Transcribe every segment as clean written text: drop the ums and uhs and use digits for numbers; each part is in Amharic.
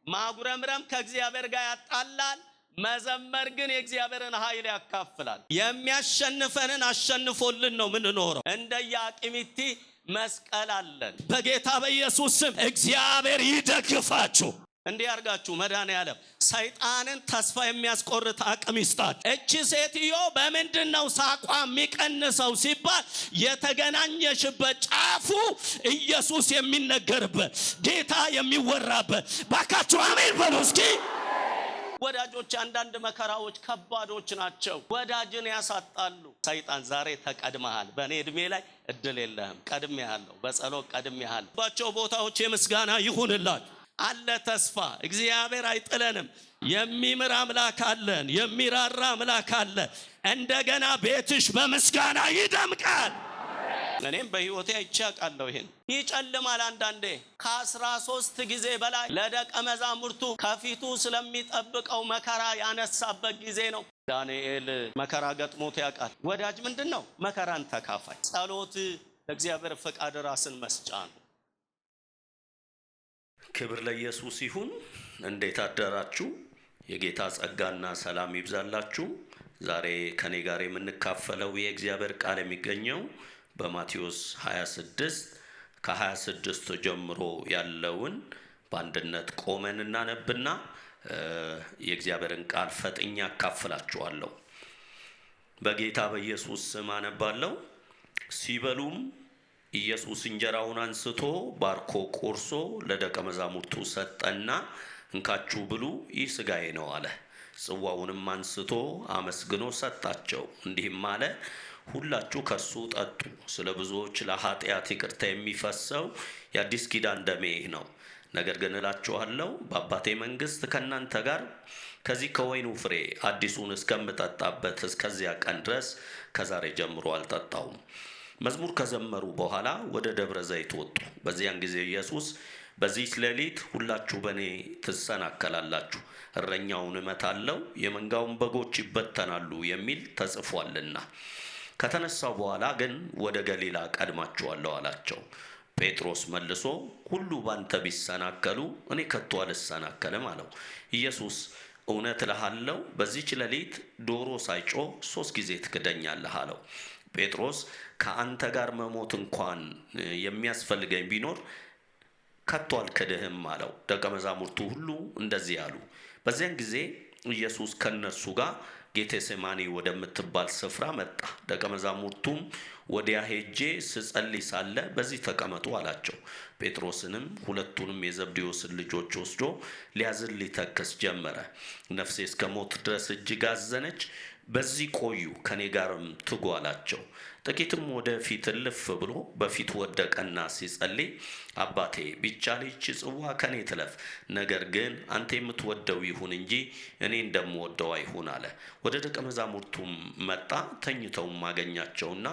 ማጉረምረም ከእግዚአብሔር ጋር ያጣላል። መዘመር ግን የእግዚአብሔርን ኃይል ያካፍላል። የሚያሸንፈንን አሸንፎልን ነው ምንኖረው። እንደ ያቅሚቲ መስቀል አለን። በጌታ በኢየሱስ ስም እግዚአብሔር ይደግፋችሁ። እንዲህ አርጋችሁ መድኃኔዓለም ሰይጣንን ተስፋ የሚያስቆርጥ አቅም ይስጣችሁ። እቺ ሴትዮ በምንድን ነው ሳቋ የሚቀንሰው ሲባል የተገናኘሽበት ጫፉ ኢየሱስ የሚነገርበት፣ ጌታ የሚወራበት። ባካችሁ አሜን በሉ እስኪ። ወዳጆች፣ አንዳንድ መከራዎች ከባዶች ናቸው። ወዳጅን ያሳጣሉ። ሰይጣን ዛሬ ተቀድመሃል። በእኔ እድሜ ላይ እድል የለህም። ቀድሜሃለሁ፣ በጸሎት ቀድሜሃለሁ። ባቸው ቦታዎች የምስጋና ይሁንላችሁ። አለ ተስፋ። እግዚአብሔር አይጥለንም። የሚምር አምላክ አለን። የሚራራ አምላክ አለ። እንደገና ቤትሽ በምስጋና ይደምቃል። እኔም በሕይወቴ አይቼ አውቃለሁ። ይሄን ይጨልማል። አንዳንዴ ከ13 ጊዜ በላይ ለደቀ መዛሙርቱ ከፊቱ ስለሚጠብቀው መከራ ያነሳበት ጊዜ ነው። ዳንኤል መከራ ገጥሞት ያውቃል። ወዳጅ ምንድን ነው? መከራን ተካፋይ። ጸሎት ለእግዚአብሔር ፈቃድ ራስን መስጫ ነው። ክብር ለኢየሱስ ይሁን። እንዴት አደራችሁ? የጌታ ጸጋና ሰላም ይብዛላችሁ። ዛሬ ከኔ ጋር የምንካፈለው የእግዚአብሔር ቃል የሚገኘው በማቴዎስ 26 ከ26 ጀምሮ ያለውን በአንድነት ቆመን እናነብና የእግዚአብሔርን ቃል ፈጥኛ አካፍላችኋለሁ። በጌታ በኢየሱስ ስም አነባለሁ። ሲበሉም ኢየሱስ እንጀራውን አንስቶ ባርኮ ቆርሶ ለደቀ መዛሙርቱ ሰጠና፣ እንካችሁ ብሉ፣ ይህ ሥጋዬ ነው አለ። ጽዋውንም አንስቶ አመስግኖ ሰጣቸው፣ እንዲህም አለ፣ ሁላችሁ ከእርሱ ጠጡ። ስለ ብዙዎች ለኃጢአት ይቅርታ የሚፈሰው የአዲስ ኪዳን ደሜ ይህ ነው። ነገር ግን እላችኋለሁ፣ በአባቴ መንግሥት ከእናንተ ጋር ከዚህ ከወይኑ ፍሬ አዲሱን እስከምጠጣበት እስከዚያ ቀን ድረስ ከዛሬ ጀምሮ አልጠጣውም። መዝሙር ከዘመሩ በኋላ ወደ ደብረ ዘይት ወጡ። በዚያን ጊዜ ኢየሱስ፣ በዚህች ሌሊት ሁላችሁ በእኔ ትሰናከላላችሁ፣ እረኛውን እመታለሁ፣ የመንጋውን በጎች ይበተናሉ የሚል ተጽፏልና። ከተነሳው በኋላ ግን ወደ ገሊላ ቀድማችኋለሁ አላቸው። ጴጥሮስ መልሶ፣ ሁሉ ባንተ ቢሰናከሉ እኔ ከቶ አልሰናከልም አለው። ኢየሱስ፣ እውነት እልሃለሁ፣ በዚህች ሌሊት ዶሮ ሳይጮህ 3 ጊዜ ትክደኛለህ አለው። ጴጥሮስ፣ ከአንተ ጋር መሞት እንኳን የሚያስፈልገኝ ቢኖር ከቶ አልክድህም አለው። ደቀ መዛሙርቱ ሁሉ እንደዚህ አሉ። በዚያን ጊዜ ኢየሱስ ከእነርሱ ጋር ጌቴሴማኒ ወደምትባል ስፍራ መጣ። ደቀ መዛሙርቱም፣ ወዲያ ሄጄ ስጸልይ ሳለ በዚህ ተቀመጡ አላቸው። ጴጥሮስንም ሁለቱንም የዘብዴዎስን ልጆች ወስዶ ሊያዝን ሊተክዝ ጀመረ። ነፍሴ እስከ ሞት ድረስ እጅግ አዘነች፣ በዚህ ቆዩ፣ ከኔ ጋርም ትጉ አላቸው። ጥቂትም ወደ ፊት እልፍ ብሎ በፊቱ ወደቀና ሲጸልይ፣ አባቴ፣ ቢቻል ይህች ጽዋ ከኔ ትለፍ፣ ነገር ግን አንተ የምትወደው ይሁን እንጂ እኔ እንደምወደው አይሁን አለ። ወደ ደቀ መዛሙርቱም መጣ፣ ተኝተውም አገኛቸውና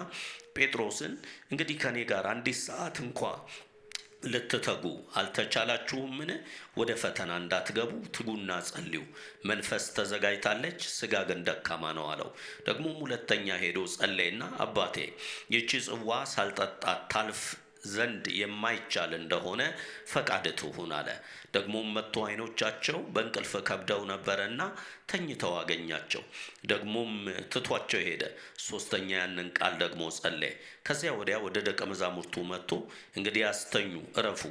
ጴጥሮስን፣ እንግዲህ ከኔ ጋር አንዲት ሰዓት እንኳ ልትተጉ አልተቻላችሁምን? ወደ ፈተና እንዳትገቡ ትጉና ጸልዩ። መንፈስ ተዘጋጅታለች፣ ስጋ ግን ደካማ ነው አለው። ደግሞም ሁለተኛ ሄዶ ጸለየና፣ አባቴ፣ ይህቺ ጽዋ ሳልጠጣ ታልፍ ዘንድ የማይቻል እንደሆነ ፈቃድህ ትሁን አለ። ደግሞም መጥቶ ዓይኖቻቸው በእንቅልፍ ከብደው ነበረና ተኝተው አገኛቸው። ደግሞም ትቷቸው ሄደ። ሶስተኛ ያንን ቃል ደግሞ ጸለየ። ከዚያ ወዲያ ወደ ደቀ መዛሙርቱ መጥቶ፣ እንግዲህ አስተኙ፣ እረፉ፣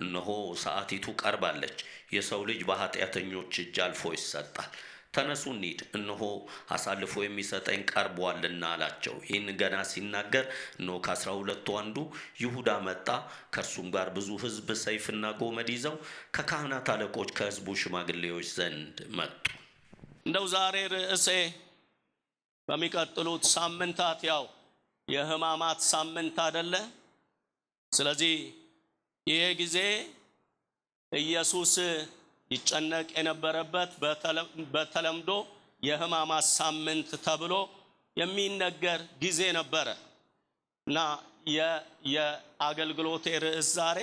እነሆ ሰዓቲቱ ቀርባለች፣ የሰው ልጅ በኃጢአተኞች እጅ አልፎ ይሰጣል። ተነሱ እንሂድ፣ እነሆ አሳልፎ የሚሰጠኝ ቀርቧልና አላቸው። ይህን ገና ሲናገር እነሆ ከ12ቱ አንዱ ይሁዳ መጣ። ከእርሱም ጋር ብዙ ሕዝብ ሰይፍና ጎመድ ይዘው ከካህናት አለቆች ከሕዝቡ ሽማግሌዎች ዘንድ መጡ። እንደው ዛሬ ርዕሴ፣ በሚቀጥሉት ሳምንታት ያው የሕማማት ሳምንት አደለ? ስለዚህ ይሄ ጊዜ ኢየሱስ ይጨነቅ የነበረበት በተለምዶ የሕማማት ሳምንት ተብሎ የሚነገር ጊዜ ነበረ እና የአገልግሎቴ ርዕስ ዛሬ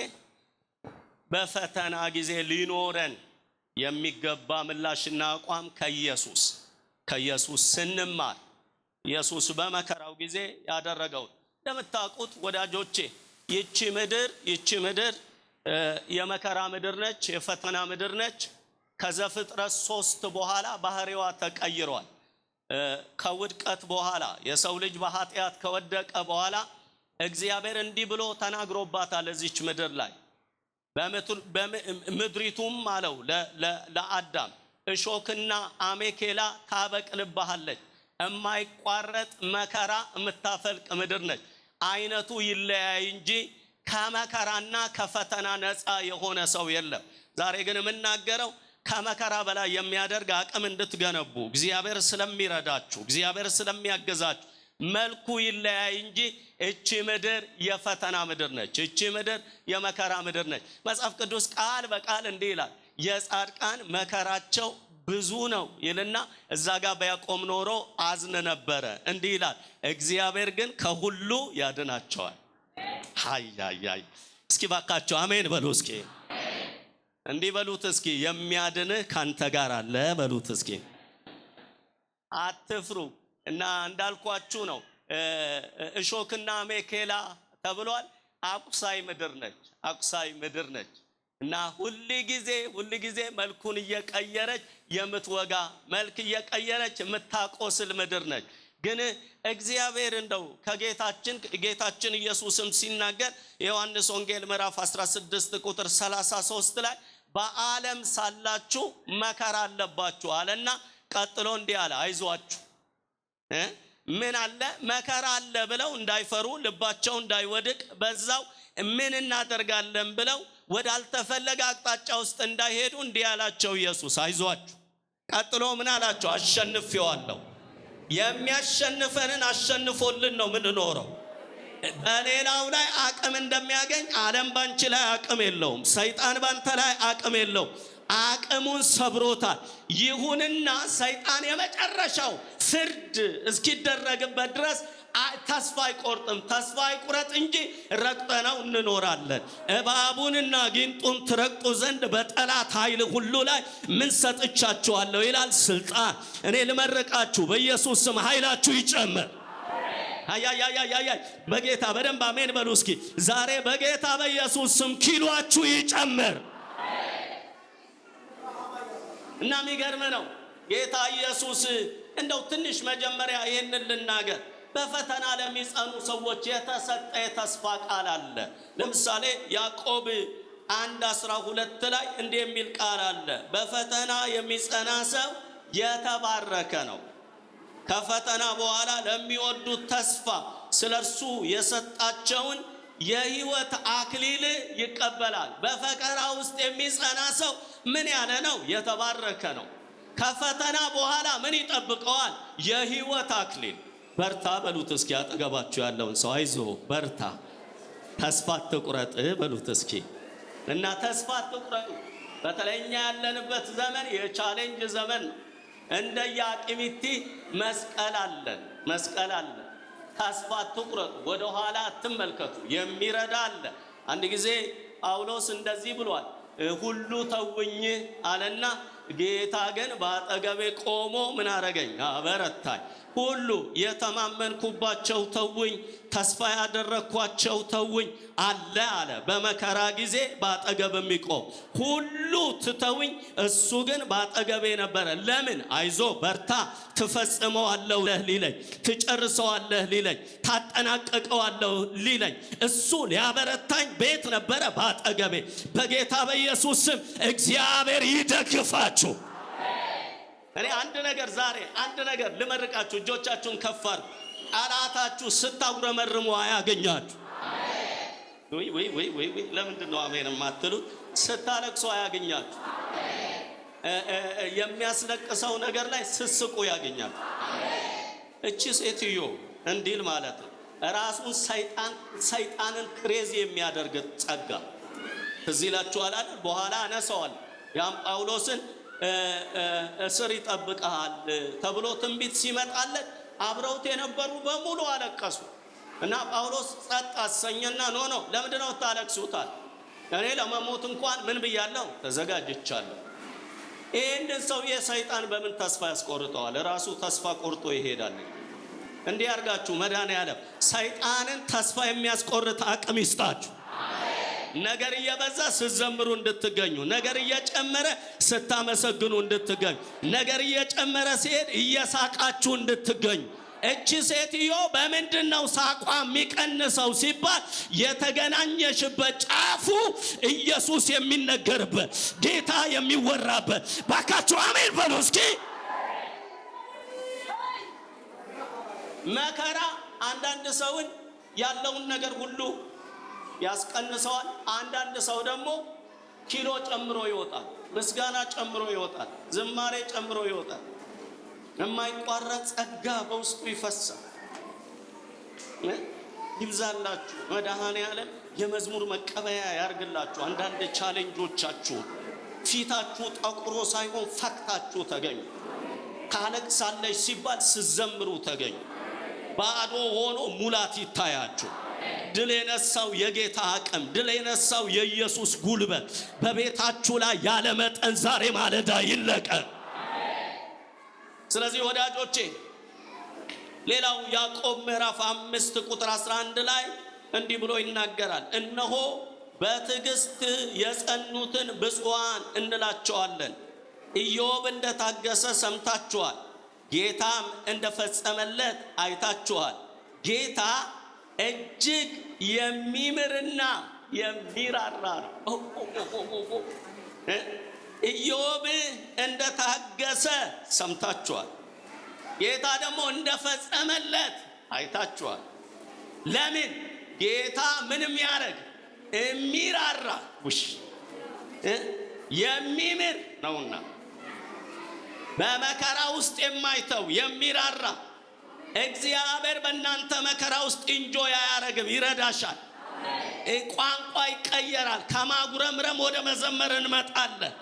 በፈተና ጊዜ ሊኖረን የሚገባ ምላሽና አቋም ከኢየሱስ ስንማር፣ ኢየሱስ በመከራው ጊዜ ያደረገው። እንደምታውቁት ወዳጆቼ፣ ይቺ ምድር የመከራ ምድር ነች፣ የፈተና ምድር ነች። ከዘፍጥረት 3 በኋላ ባህሪዋ ተቀይሯል። ከውድቀት በኋላ የሰው ልጅ በኃጢአት ከወደቀ በኋላ እግዚአብሔር እንዲህ ብሎ ተናግሮባታል እዚች ምድር ላይ። በምድሪቱም አለው ለአዳም እሾክና አሜኬላ ታበቅልብሃለች፣ የማይቋረጥ መከራ የምታፈልቅ ምድር ነች። አይነቱ ይለያይ እንጂ ከመከራና ከፈተና ነፃ የሆነ ሰው የለም። ዛሬ ግን የምናገረው ከመከራ በላይ የሚያደርግ አቅም እንድትገነቡ እግዚአብሔር ስለሚረዳችሁ፣ እግዚአብሔር ስለሚያግዛችሁ መልኩ ይለያይ እንጂ እቺ ምድር የፈተና ምድር ነች። እቺ ምድር የመከራ ምድር ነች። መጽሐፍ ቅዱስ ቃል በቃል እንዲህ ይላል፣ የጻድቃን መከራቸው ብዙ ነው ይልና እዛ ጋር ቢያቆም ኖሮ አዝን ነበረ። እንዲህ ይላል፣ እግዚአብሔር ግን ከሁሉ ያድናቸዋል። ሃይ ሃይ! እስኪ ባካችሁ አሜን በሉ እስኪ። እንዲህ በሉት እስኪ፣ የሚያድንህ ካንተ ጋር አለ በሉት እስኪ። አትፍሩ። እና እንዳልኳችሁ ነው፣ እሾክና አሜኬላ ተብሏል። አቁሳይ ምድር ነች፣ አቁሳይ ምድር ነች። እና ሁል ጊዜ ሁል ጊዜ መልኩን እየቀየረች የምትወጋ፣ መልክ እየቀየረች የምታቆስል ምድር ነች። ግን እግዚአብሔር እንደው ከጌታችን ጌታችን ኢየሱስም ሲናገር የዮሐንስ ወንጌል ምዕራፍ 16 ቁጥር 33 ላይ በዓለም ሳላችሁ መከራ አለባችሁ አለና ቀጥሎ እንዲህ አለ፣ አይዟችሁ፣ ምን አለ? መከራ አለ ብለው እንዳይፈሩ፣ ልባቸው እንዳይወድቅ፣ በዛው ምን እናደርጋለን ብለው ወዳልተፈለገ አቅጣጫ ውስጥ እንዳይሄዱ እንዲህ አላቸው ኢየሱስ፣ አይዟችሁ። ቀጥሎ ምን አላቸው? አሸንፌዋለሁ። የሚያሸንፈንን አሸንፎልን ነው ምንኖረው። በሌላው ላይ አቅም እንደሚያገኝ ዓለም ባንቺ ላይ አቅም የለውም። ሰይጣን ባንተ ላይ አቅም የለውም። አቅሙን ሰብሮታል። ይሁንና ሰይጣን የመጨረሻው ፍርድ እስኪደረግበት ድረስ ተስፋ አይቆርጥም። ተስፋ አይቁረጥ እንጂ ረግጠነው እንኖራለን። እባቡንና ጊንጡን ትረግጡ ዘንድ በጠላት ኃይል ሁሉ ላይ ምን ሰጥቻችኋለሁ ይላል፣ ስልጣን። እኔ ልመርቃችሁ በኢየሱስ ስም ኃይላችሁ ይጨምር። አያያያያይ! በጌታ በደንብ አሜን በሉ እስኪ። ዛሬ በጌታ በኢየሱስ ስም ኪሏችሁ ይጨምር። እና የሚገርም ነው፣ ጌታ ኢየሱስ እንደው ትንሽ መጀመሪያ ይህንን ልናገር። በፈተና ለሚጸኑ ሰዎች የተሰጠ የተስፋ ቃል አለ። ለምሳሌ ያዕቆብ 1:12 ላይ እንዲህ የሚል ቃል አለ። በፈተና የሚጸና ሰው የተባረከ ነው። ከፈተና በኋላ ለሚወዱት ተስፋ ስለ እርሱ የሰጣቸውን የህይወት አክሊል ይቀበላል። በፈከራ ውስጥ የሚጸና ሰው ምን ያለ ነው? የተባረከ ነው። ከፈተና በኋላ ምን ይጠብቀዋል? የህይወት አክሊል። በርታ በሉት እስኪ አጠገባችሁ ያለውን ሰው፣ አይዞ በርታ፣ ተስፋ አትቁረጥ በሉት እስኪ። እና ተስፋ አትቁረጡ። በተለይ እኛ ያለንበት ዘመን የ challenge ዘመን ነው። እንደ ያቅሚቲ መስቀል አለን፣ መስቀል አለን። ተስፋ አትቁረጡ፣ ወደ ኋላ አትመልከቱ፣ የሚረዳ አለ። አንድ ጊዜ ጳውሎስ እንደዚህ ብሏል፣ ሁሉ ተውኝ አለና ጌታ ግን በአጠገቤ ቆሞ ምን አረገኝ? አበረታኝ። ሁሉ የተማመንኩባቸው ተውኝ፣ ተስፋ ያደረግኳቸው ተውኝ አለ አለ። በመከራ ጊዜ በአጠገብ የሚቆም፣ ሁሉ ትተውኝ፣ እሱ ግን በአጠገቤ ነበረ። ለምን? አይዞ በርታ፣ ትፈጽመዋለህ ሊለኝ፣ ትጨርሰዋለህ ሊለኝ፣ ታጠናቀቀዋለህ ሊለኝ፣ እሱ ሊያበረታኝ ቤት ነበረ በአጠገቤ። በጌታ በኢየሱስ ስም እግዚአብሔር ይደግፋችሁ። እኔ አንድ ነገር ዛሬ አንድ ነገር ልመርቃችሁ። እጆቻችሁን ከፍ አድርጉ። ጠላታችሁ ስታጉረመርሙ አያገኛችሁ። ውይ ውይ ውይ ውይ! ለምንድን ነው አሜን የማትሉት? ስታለቅሱ አያገኛችሁ። የሚያስለቅሰው ነገር ላይ ስስቁ ያገኛችሁ። እቺ ሴትዮ እንዲል ማለት ነው፣ ራሱን ሰይጣን ሰይጣንን crazy የሚያደርግ ጸጋ ትዝ ይላችኋል አይደል? በኋላ አነሳዋል። ያም ጳውሎስን እስር ይጠብቀሃል ተብሎ ትንቢት ሲመጣለት አብረውት የነበሩ በሙሉ አለቀሱ። እና ጳውሎስ ጸጥ አሰኘና no no፣ ለምንድን ነው ታለቅሱታል? እኔ ለመሞት እንኳን ምን ብያለሁ? ተዘጋጅቻለሁ። ይህንን ሰውዬ ሰይጣን በምን ተስፋ ያስቆርጠዋል? ራሱ ተስፋ ቆርጦ ይሄዳል። እንዲህ አድርጋችሁ መድኃኔዓለም ሰይጣንን ተስፋ የሚያስቆርጥ አቅም ይስጣችሁ። ነገር እየበዛ ስትዘምሩ እንድትገኙ፣ ነገር እየጨመረ ስታመሰግኑ እንድትገኙ፣ ነገር እየጨመረ ሲሄድ እየሳቃችሁ እንድትገኙ። እቺ ሴትዮ በምንድን ነው ሳቋ የሚቀንሰው ሲባል የተገናኘሽበት ጫፉ ኢየሱስ የሚነገርበት፣ ጌታ የሚወራበት። ባካችሁ አሜን በሉ እስኪ። መከራ አንዳንድ ሰውን ያለውን ነገር ሁሉ ያስቀንሰዋል። አንዳንድ ሰው ደግሞ ኪሎ ጨምሮ ይወጣል፣ ምስጋና ጨምሮ ይወጣል፣ ዝማሬ ጨምሮ ይወጣል። የማይቋረጥ ጸጋ በውስጡ ይፈሳል። ይብዛላችሁ። መድኃኔ ዓለም የመዝሙር መቀበያ ያርግላችሁ። አንዳንድ challenge ኦቻችሁ ፊታችሁ ጠቁሮ ሳይሆን ፈክታችሁ ተገኙ። ታለቅሳለች ሲባል ስዘምሩ ተገኙ። ባዶ ሆኖ ሙላት ይታያችሁ። ድል የነሳው የጌታ አቅም፣ ድል የነሳው የኢየሱስ ጉልበት በቤታችሁ ላይ ያለ መጠን ዛሬ ማለዳ ይለቀቅ። ስለዚህ ወዳጆቼ ሌላው ያዕቆብ ምዕራፍ 5 ቁጥር 11 ላይ እንዲህ ብሎ ይናገራል። እነሆ በትዕግስት የጸኑትን ብፁዓን እንላቸዋለን። ኢዮብ እንደታገሰ ሰምታችኋል፣ ጌታም እንደፈጸመለት አይታችኋል። ጌታ እጅግ የሚምርና የሚራራ ነው። ኢዮብ እንደታገሰ ሰምታችኋል፣ ጌታ ደግሞ እንደፈጸመለት አይታችኋል። ለምን ጌታ ምንም ያደርግ የሚራራ ውሽ የሚምር ነውና፣ በመከራ ውስጥ የማይተው የሚራራ እግዚአብሔር በእናንተ መከራ ውስጥ enjoy አያረግም፣ ይረዳሻል። ቋንቋ ይቀየራል። ከማጉረምረም ወደ መዘመር እንመጣለን፣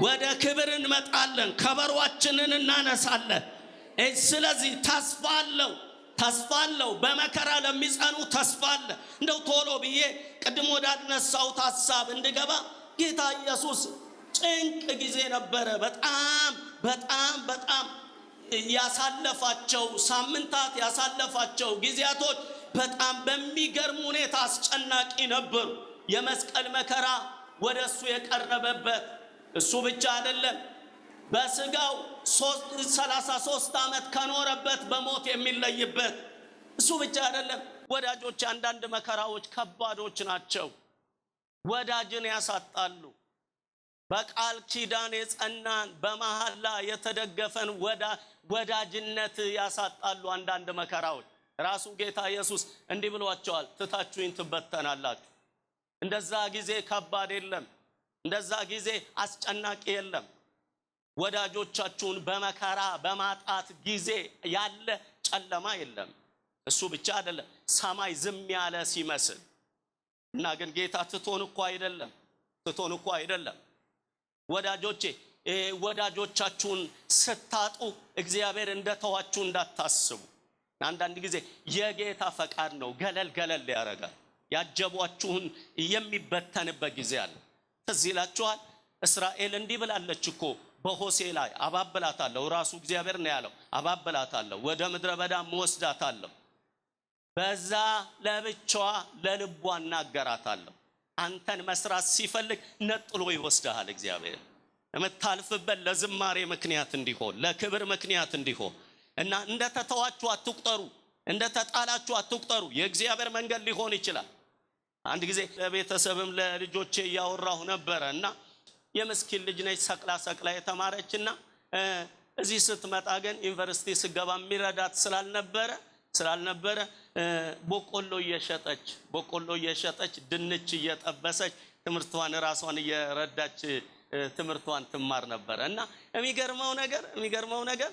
ወደ ክብር እንመጣለን፣ ከበሯችንን እናነሳለን። ስለዚህ ተስፋ አለው፣ ተስፋ አለው። በመከራ ለሚጸኑ ተስፋ አለ። እንደው ቶሎ ብዬ ቅድም ወዳነሳሁት ሀሳብ እንድገባ ጌታ ኢየሱስ ጭንቅ ጊዜ ነበረ። በጣም በጣም በጣም ያሳለፋቸው ሳምንታት፣ ያሳለፋቸው ጊዜያቶች በጣም በሚገርም ሁኔታ አስጨናቂ ነበሩ። የመስቀል መከራ ወደ እሱ የቀረበበት፣ እሱ ብቻ አይደለም፣ በስጋው 33 ዓመት ከኖረበት በሞት የሚለይበት፣ እሱ ብቻ አይደለም። ወዳጆች አንዳንድ መከራዎች ከባዶች ናቸው። ወዳጅን ያሳጣሉ። በቃል ኪዳን የጸናን፣ በመሐላ የተደገፈን ወዳጅነት ያሳጣሉ አንዳንድ መከራዎች። ራሱ ጌታ ኢየሱስ እንዲህ ብሏቸዋል፣ ትታችሁኝ ትበተናላችሁ። እንደዛ ጊዜ ከባድ የለም። እንደዛ ጊዜ አስጨናቂ የለም። ወዳጆቻችሁን በመከራ በማጣት ጊዜ ያለ ጨለማ የለም። እሱ ብቻ አይደለም፣ ሰማይ ዝም ያለ ሲመስል እና ግን ጌታ ትቶን እኮ አይደለም፣ ትቶን እኮ አይደለም። ወዳጆቼ ወዳጆቻችሁን ስታጡ እግዚአብሔር እንደተዋችሁ እንዳታስቡ። አንዳንድ ጊዜ የጌታ ፈቃድ ነው፣ ገለል ገለል ያደርጋል። ያጀቧችሁን የሚበተንበት ጊዜ አለ። ትዝ ይላችኋል፣ እስራኤል እንዲህ ብላለች እኮ በሆሴ ላይ፣ አባብላታለሁ፣ ራሱ እግዚአብሔር ነው ያለው፣ አባብላታለሁ፣ ወደ ምድረ በዳ እወስዳታለሁ፣ በዛ ለብቻዋ ለልቧ እናገራታለሁ። አንተን መስራት ሲፈልግ ነጥሎ ይወስድሃል እግዚአብሔር። የምታልፍበት ለዝማሬ ምክንያት እንዲሆን፣ ለክብር ምክንያት እንዲሆን እና እንደተተዋችሁ አትቁጠሩ፣ እንደተጣላችሁ አትቁጠሩ። የእግዚአብሔር መንገድ ሊሆን ይችላል። አንድ ጊዜ ለቤተሰብም ለልጆቼ እያወራሁ ነበረ እና የምስኪን ልጅ ነች፣ ሰቅላ ሰቅላ የተማረችና እዚህ ስትመጣ ግን ዩኒቨርሲቲ ስገባ የሚረዳት ስላልነበረ በቆሎ እየሸጠች፣ ድንች እየጠበሰች ትምህርቷን ራሷን እየረዳች ትምህርቷን ትማር ነበረ። እና የሚገርመው ነገር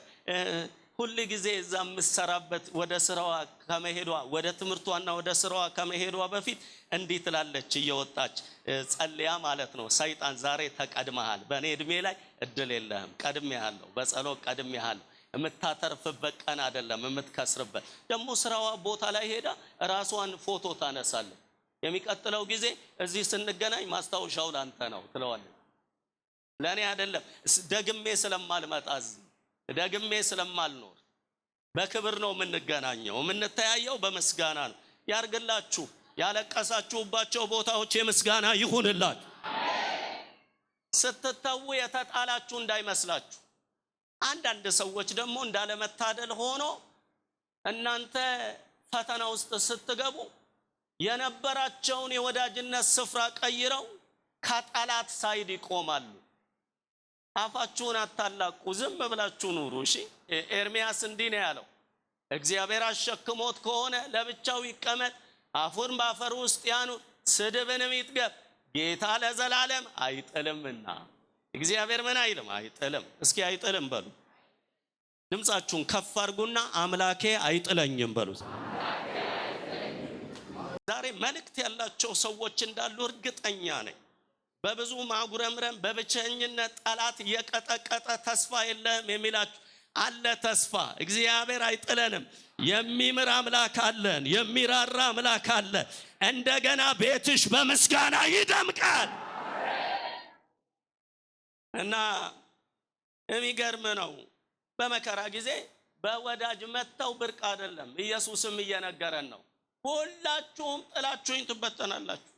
ሁል ጊዜ እዛ የምትሰራበት ወደ ስራዋ ከመሄዷ፣ ወደ ትምህርቷና ወደ ስራዋ ከመሄዷ በፊት እንዲህ ትላለች፣ እየወጣች ጸልያ ማለት ነው። ሰይጣን ዛሬ ተቀድመሃል፣ በእኔ እድሜ ላይ እድል የለህም፣ ቀድሜሃለሁ፣ በጸሎት ቀድሜሃለሁ። የምታተርፍበት ቀን አይደለም የምትከስርበት። ደግሞ ስራዋ ቦታ ላይ ሄዳ ራሷን ፎቶ ታነሳለች። የሚቀጥለው ጊዜ እዚህ ስንገናኝ ማስታወሻው ላንተ ነው ትለዋለች። ለእኔ አይደለም፣ ደግሜ ስለማልመጣ፣ እዚህ ደግሜ ስለማልኖር በክብር ነው የምንገናኘው፣ የምንተያየው በምስጋና ነው። ያርግላችሁ። ያለቀሳችሁባቸው ቦታዎች የምስጋና ይሁንላችሁ። ስትተዉ የተጣላችሁ እንዳይመስላችሁ። አንዳንድ ሰዎች ደግሞ እንዳለመታደል ሆኖ እናንተ ፈተና ውስጥ ስትገቡ የነበራቸውን የወዳጅነት ስፍራ ቀይረው ከጠላት side ይቆማሉ። አፋችሁን አታላቁ፣ ዝም ብላችሁ ኑሩ። እሺ፣ ኤርሚያስ እንዲህ ነው ያለው፣ እግዚአብሔር አሸክሞት ከሆነ ለብቻው ይቀመጥ፣ አፉን ባፈር ውስጥ ያኑር፣ ስድብንም ይጥገብ፣ ጌታ ለዘላለም አይጥልምና። እግዚአብሔር ምን አይልም? አይጥልም። እስኪ አይጥልም በሉ። ድምፃችሁን ከፍ አድርጉና አምላኬ አይጥለኝም በሉ። ዛሬ መልእክት ያላቸው ሰዎች እንዳሉ እርግጠኛ ነኝ። በብዙ ማጉረምረም በብቸኝነት ጠላት እየቀጠቀጠ ተስፋ የለህም የሚላችሁ አለ። ተስፋ እግዚአብሔር አይጥለንም። የሚምር አምላክ አለን። የሚራራ አምላክ አለ። እንደገና ቤትሽ በምስጋና ይደምቃል። እና የሚገርም ነው። በመከራ ጊዜ በወዳጅ መተው ብርቅ አይደለም። ኢየሱስም እየነገረን ነው። ሁላችሁም ጥላችሁኝ ትበተናላችሁ።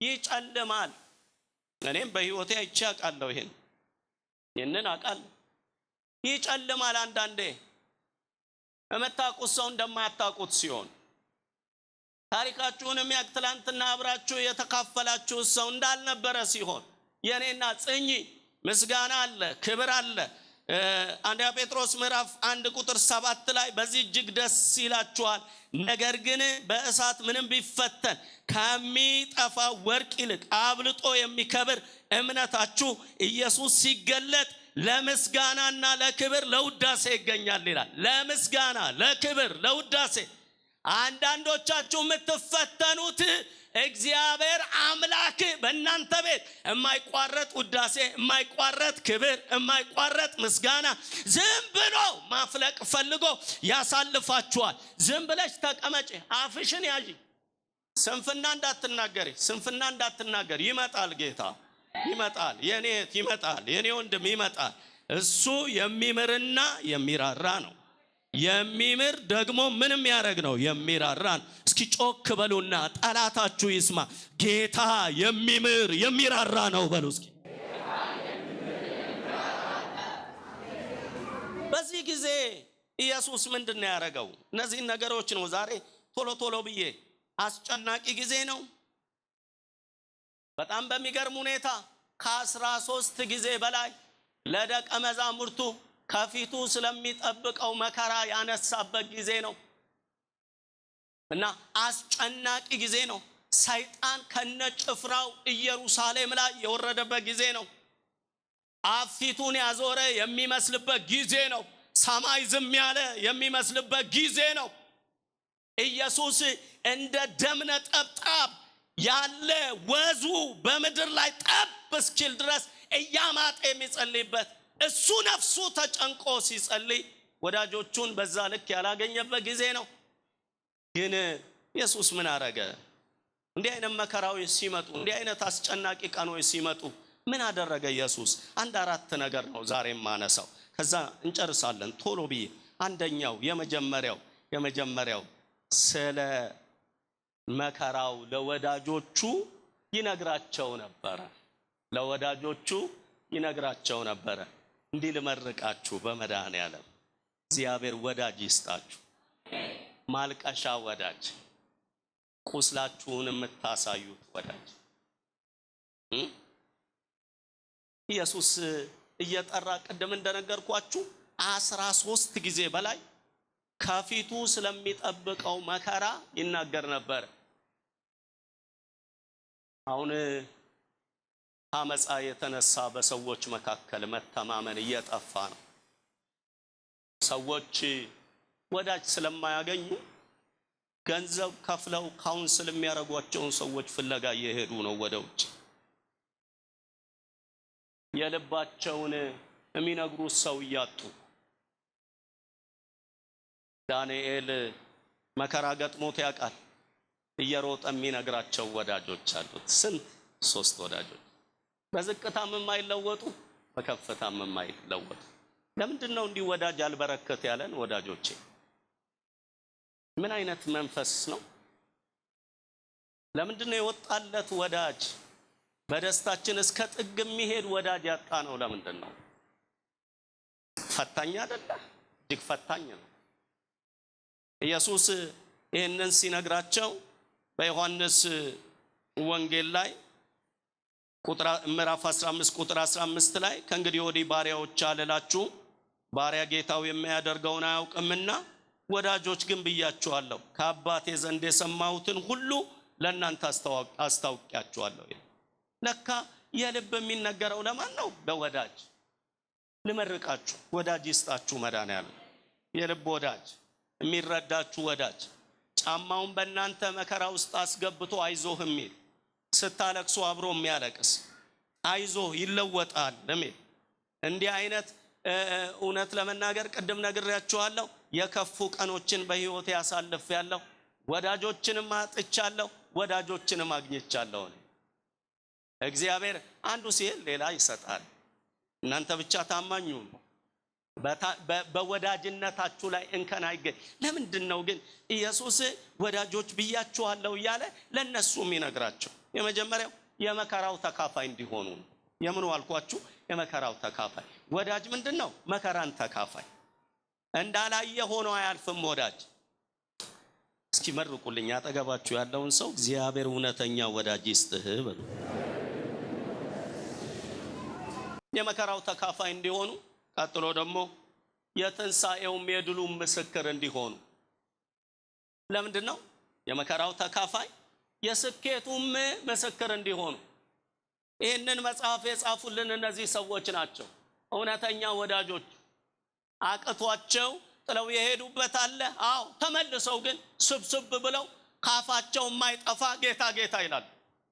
ይጨልማል። እኔም በሕይወቴ አይቼ አውቃለሁ። ይህንን አውቃለሁ። ይጨልማል። አንዳንዴ የምታውቁት ሰው እንደማታውቁት ሲሆን፣ ታሪካችሁን የሚያውቅ ትላንትና አብራችሁ የተካፈላችሁ ሰው እንዳልነበረ ሲሆን፣ የኔና ጽኚ ምስጋና አለ፣ ክብር አለ። አንደኛ ጴጥሮስ ምዕራፍ 1 ቁጥር 7 ላይ በዚህ እጅግ ደስ ይላችኋል፣ ነገር ግን በእሳት ምንም ቢፈተን ከሚጠፋ ወርቅ ይልቅ አብልጦ የሚከብር እምነታችሁ ኢየሱስ ሲገለጥ ለምስጋናና ለክብር ለውዳሴ ይገኛል ይላል። ለምስጋና፣ ለክብር፣ ለውዳሴ። አንዳንዶቻችሁ የምትፈተኑት እግዚአብሔር አምላክ በእናንተ ቤት የማይቋረጥ ውዳሴ፣ የማይቋረጥ ክብር፣ የማይቋረጥ ምስጋና ዝም ብሎ ማፍለቅ ፈልጎ ያሳልፋችኋል። ዝም ብለሽ ተቀመጪ፣ አፍሽን ያዢ፣ ስንፍና እንዳትናገሪ፣ ስንፍና እንዳትናገር። ይመጣል፣ ጌታ ይመጣል፣ የኔ እህት ይመጣል፣ የኔ ወንድም ይመጣል። እሱ የሚምርና የሚራራ ነው። የሚምር ደግሞ ምንም ያደረግ ነው፣ የሚራራ ነው። እስኪ ጮክ በሉና ጠላታችሁ ይስማ። ጌታ የሚምር የሚራራ ነው በሉ እስኪ። በዚህ ጊዜ ኢየሱስ ምንድን ነው ያደረገው? እነዚህን ነገሮች ነው ዛሬ ቶሎ ቶሎ ብዬ። አስጨናቂ ጊዜ ነው። በጣም በሚገርም ሁኔታ ከ13 ጊዜ በላይ ለደቀ መዛሙርቱ ከፊቱ ስለሚጠብቀው መከራ ያነሳበት ጊዜ ነው እና አስጨናቂ ጊዜ ነው። ሰይጣን ከነጭፍራው ኢየሩሳሌም ላይ የወረደበት ጊዜ ነው። አብ ፊቱን ያዞረ የሚመስልበት ጊዜ ነው። ሰማይ ዝም ያለ የሚመስልበት ጊዜ ነው። ኢየሱስ እንደ ደም ነጠብጣብ ያለ ወዙ በምድር ላይ ጠብ እስኪል ድረስ እያማጠ የሚጸልይበት፣ እሱ ነፍሱ ተጨንቆ ሲጸልይ ወዳጆቹን በዛ ልክ ያላገኘበት ጊዜ ነው። ግን ኢየሱስ ምን አረገ? እንዲህ አይነት መከራዎች ሲመጡ፣ እንዲህ አይነት አስጨናቂ ቀኖች ሲመጡ ምን አደረገ ኢየሱስ? አንድ አራት ነገር ነው ዛሬ የማነሳው። ከዛ እንጨርሳለን ቶሎ ብዬ። አንደኛው የመጀመሪያው ስለ መከራው ለወዳጆቹ ይነግራቸው ነበረ። ለወዳጆቹ ይነግራቸው ነበረ። እንዲህ ልመርቃችሁ፣ በመድኃኔዓለም እግዚአብሔር ወዳጅ ይስጣችሁ። ማልቀሻ ወዳጅ፣ ቁስላችሁን የምታሳዩት ወዳጅ። ኢየሱስ እየጠራ ቅድም እንደነገርኳችሁ 13 ጊዜ በላይ ከፊቱ ስለሚጠብቀው መከራ ይናገር ነበር። አሁን ከአመፃ የተነሳ በሰዎች መካከል መተማመን እየጠፋ ነው። ሰዎች ወዳጅ ስለማያገኙ ገንዘብ ከፍለው counsel የሚያደርጓቸውን ሰዎች ፍለጋ እየሄዱ ነው ወደ ውጭ። የልባቸውን የሚነግሩት ሰው እያጡ። ዳንኤል መከራ ገጥሞት ያውቃል። እየሮጠ የሚነግራቸው ወዳጆች አሉት። ስንት? ሶስት ወዳጆች፣ በዝቅታም የማይለወጡ፣ በከፍታም የማይለወጡ። ለምንድን ነው እንዲህ ወዳጅ አልበረከት ያለን ወዳጆቼ? ምን አይነት መንፈስ ነው? ለምንድን ነው የወጣለት ወዳጅ፣ በደስታችን እስከ ጥግ የሚሄድ ወዳጅ ያጣ ነው? ለምንድን ነው? ፈታኝ አይደለ? እጅግ ፈታኝ ነው። ኢየሱስ ይህንን ሲነግራቸው በዮሐንስ ወንጌል ላይ ምዕራፍ 15 ቁጥር 15 ላይ፣ ከእንግዲህ ወዲህ ባሪያዎች አልላችሁም፣ ባሪያ ጌታው የሚያደርገውን አያውቅምና፣ ወዳጆች ግን ብያችኋለሁ፣ ከአባቴ ዘንድ የሰማሁትን ሁሉ ለእናንተ አስታውቂያችኋለሁ። ለካ የልብ የሚነገረው ለማን ነው? ለወዳጅ። ልመርቃችሁ፣ ወዳጅ ይስጣችሁ መድኃኔዓለም። የልብ ወዳጅ፣ የሚረዳችሁ ወዳጅ፣ ጫማውን በእናንተ መከራ ውስጥ አስገብቶ አይዞህ የሚል፣ ስታለቅሱ አብሮ የሚያለቅስ፣ አይዞህ ይለወጣል የሚል እንዲህ አይነት። እውነት ለመናገር ቅድም ነግሬያችኋለሁ። የከፉ ቀኖችን በህይወቴ አሳልፌያለሁ። ወዳጆችንም አጥቻለሁ፣ ወዳጆችንም አግኝቻለሁ። እኔ እግዚአብሔር አንዱ ሲሄድ ሌላ ይሰጣል። እናንተ ብቻ ታማኝ ሁኑ። በወዳጅነታችሁ ላይ እንከን አይገኝ። ለምንድን ነው ግን ኢየሱስ ወዳጆች ብያችኋለሁ እያለ ለእነሱ የሚነግራቸው? የመጀመሪያው የመከራው ተካፋይ እንዲሆኑ ነው። የምኑ አልኳችሁ? የመከራው ተካፋይ። ወዳጅ ምንድን ነው? መከራን ተካፋይ። እንዳላየ ሆኖ አያልፍም ወዳጅ። እስኪ መርቁልኝ አጠገባችሁ ያለውን ሰው፣ እግዚአብሔር እውነተኛ ወዳጅ ይስጥህ በሉ። የመከራው ተካፋይ እንዲሆኑ፣ ቀጥሎ ደግሞ የትንሣኤውም የድሉም ምስክር እንዲሆኑ። ለምንድን ነው የመከራው ተካፋይ የስኬቱም ምስክር እንዲሆኑ? ይህንን መጽሐፍ የጻፉልን እነዚህ ሰዎች ናቸው። እውነተኛ ወዳጆች አቅቷቸው ጥለው የሄዱበት አለ። አዎ፣ ተመልሰው ግን ስብስብ ብለው ካፋቸው የማይጠፋ ጌታ ጌታ ይላሉ።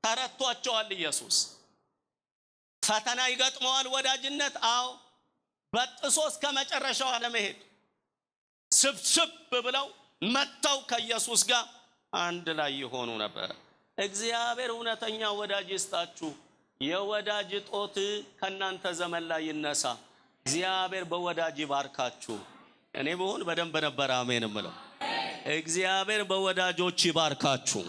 ተረድቷቸዋል ኢየሱስ። ፈተና ይገጥመዋል ወዳጅነት። አዎ፣ በጥሶ እስከ መጨረሻው አለመሄድ፣ ስብስብ ብለው መጥተው ከኢየሱስ ጋር አንድ ላይ የሆኑ ነበር። እግዚአብሔር እውነተኛ ወዳጅ ይስጣችሁ። የወዳጅ እጦት ከእናንተ ዘመን ላይ ይነሳ። እግዚአብሔር በወዳጅ ይባርካችሁ። እኔ ብሆን በደንብ ነበር አሜን እምለው። እግዚአብሔር በወዳጆች ይባርካችሁ።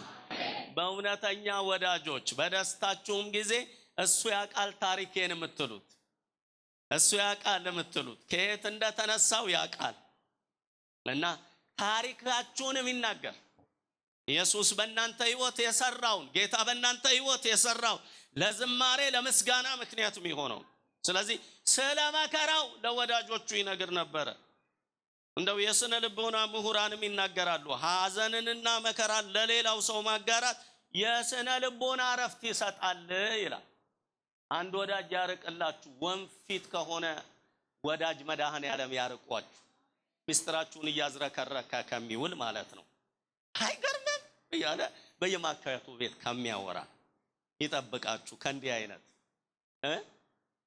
በእውነተኛ ወዳጆች፣ በደስታችሁም ጊዜ እሱ ያውቃል ታሪኬን የምትሉት፣ እሱ ያውቃል የምትሉት፣ ከየት እንደተነሳው ያውቃል እና ታሪካችሁን የሚናገር፣ ኢየሱስ በእናንተ ሕይወት የሰራውን፣ ጌታ በእናንተ ሕይወት የሰራውን ለዝማሬ ለምስጋና ምክንያት የሚሆነው። ስለዚህ ስለ መከራው ለወዳጆቹ ይነግር ነበረ። እንደው የስነ ልቦና ምሁራንም ይናገራሉ። ሐዘንንና መከራን ለሌላው ሰው ማጋራት የስነ ልቦና እረፍት ይሰጣል ይላል። አንድ ወዳጅ ያርቅላችሁ። ወንፊት ከሆነ ወዳጅ መድኃኔዓለም ያርቋችሁ። ምስጢራችሁን እያዝረከረከ ከሚውል ማለት ነው። አይገርምም እያለ በየማካያቱ ቤት ከሚያወራ ይጠብቃችሁ። ከእንዲህ አይነት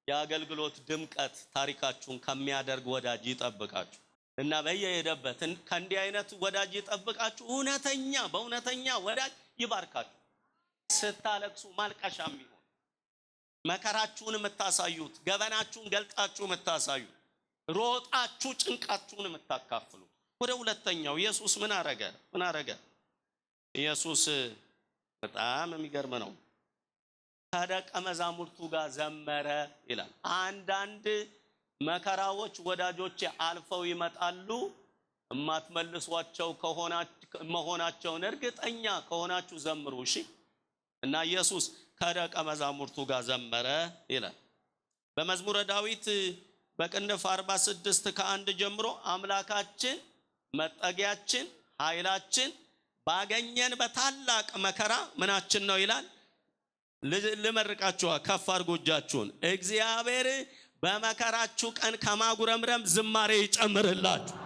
የአገልግሎት ድምቀት ታሪካችሁን ከሚያደርግ ወዳጅ ይጠብቃችሁ እና በየሄደበት ከእንዲህ አይነት ወዳጅ ይጠብቃችሁ። በእውነተኛ ወዳጅ ይባርካችሁ። ስታለቅሱ ማልቀሻ የሚሆን፣ መከራችሁን የምታሳዩት፣ ገበናችሁን ገልጣችሁ የምታሳዩት፣ ሮጣችሁ ጭንቃችሁን የምታካፍሉት። ወደ ሁለተኛው፣ ኢየሱስ ምን አረገ? ምን አረገ? ኢየሱስ በጣም የሚገርም ነው። ከደቀ መዛሙርቱ ጋር ዘመረ ይላል። አንዳንድ መከራዎች ወዳጆች አልፈው ይመጣሉ። የማትመልሷቸው መሆናቸውን እርግጠኛ ከሆናችሁ ዘምሩ። እሺ፣ እና ኢየሱስ ከደቀ መዛሙርቱ ጋር ዘመረ ይላል። በመዝሙረ ዳዊት በቅንፍ 46 ከ1 ጀምሮ አምላካችን መጠጊያችን፣ ኃይላችን፣ ባገኘን በታላቅ መከራ ምናችን ነው ይላል። ልመርቃችኋ፣ ከፍ አድርጎ እጃችሁን። እግዚአብሔር በመከራችሁ ቀን ከማጉረምረም ዝማሬ ይጨምርላችሁ።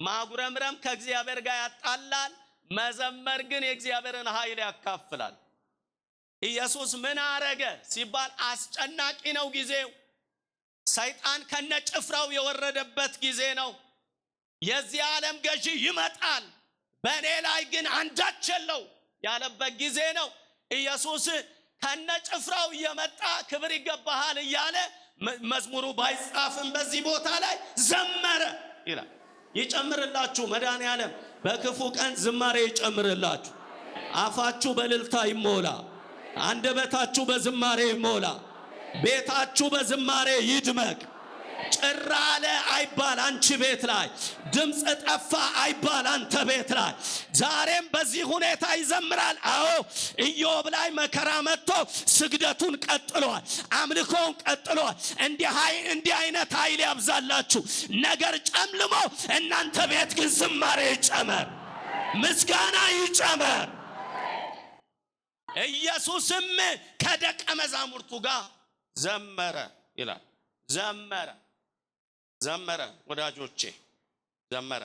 ማጉረምረም ከእግዚአብሔር ጋር ያጣላል። መዘመር ግን የእግዚአብሔርን ኃይል ያካፍላል። ኢየሱስ ምን አረገ ሲባል አስጨናቂ ነው ጊዜው። ሰይጣን ከነጭፍራው የወረደበት ጊዜ ነው። የዚህ ዓለም ገዢ ይመጣል፣ በእኔ ላይ ግን አንዳች የለው ያለበት ጊዜ ነው። ኢየሱስ ከነጭፍራው እየመጣ ክብር ይገባሃል እያለ፣ መዝሙሩ ባይጻፍም በዚህ ቦታ ላይ ዘመረ ይላል። ይጨምርላችሁ መድኃኔዓለም፣ በክፉ ቀን ዝማሬ ይጨምርላችሁ። አፋችሁ በእልልታ ይሞላ። አንደበታችሁ በዝማሬ ይሞላ። ቤታችሁ በዝማሬ ይድመቅ። ጭር አለ አይባል አንቺ ቤት ላይ፣ ድምፅ ጠፋ አይባል አንተ ቤት ላይ። ዛሬም በዚህ ሁኔታ ይዘምራል። አዎ፣ ኢዮብ ላይ መከራ መጥቶ ስግደቱን ቀጥሏል፣ አምልኮውን ቀጥሏል። እንዲህ አይነት ኃይል ያብዛላችሁ። ነገር ጨምልሞ እናንተ ቤት ግን ዝማሬ ይጨመር፣ ምስጋና ይጨመር። ኢየሱስም ከደቀ መዛሙርቱ ጋር ዘመረ ይላል። ዘመረ፣ ዘመረ፣ ወዳጆቼ፣ ዘመረ።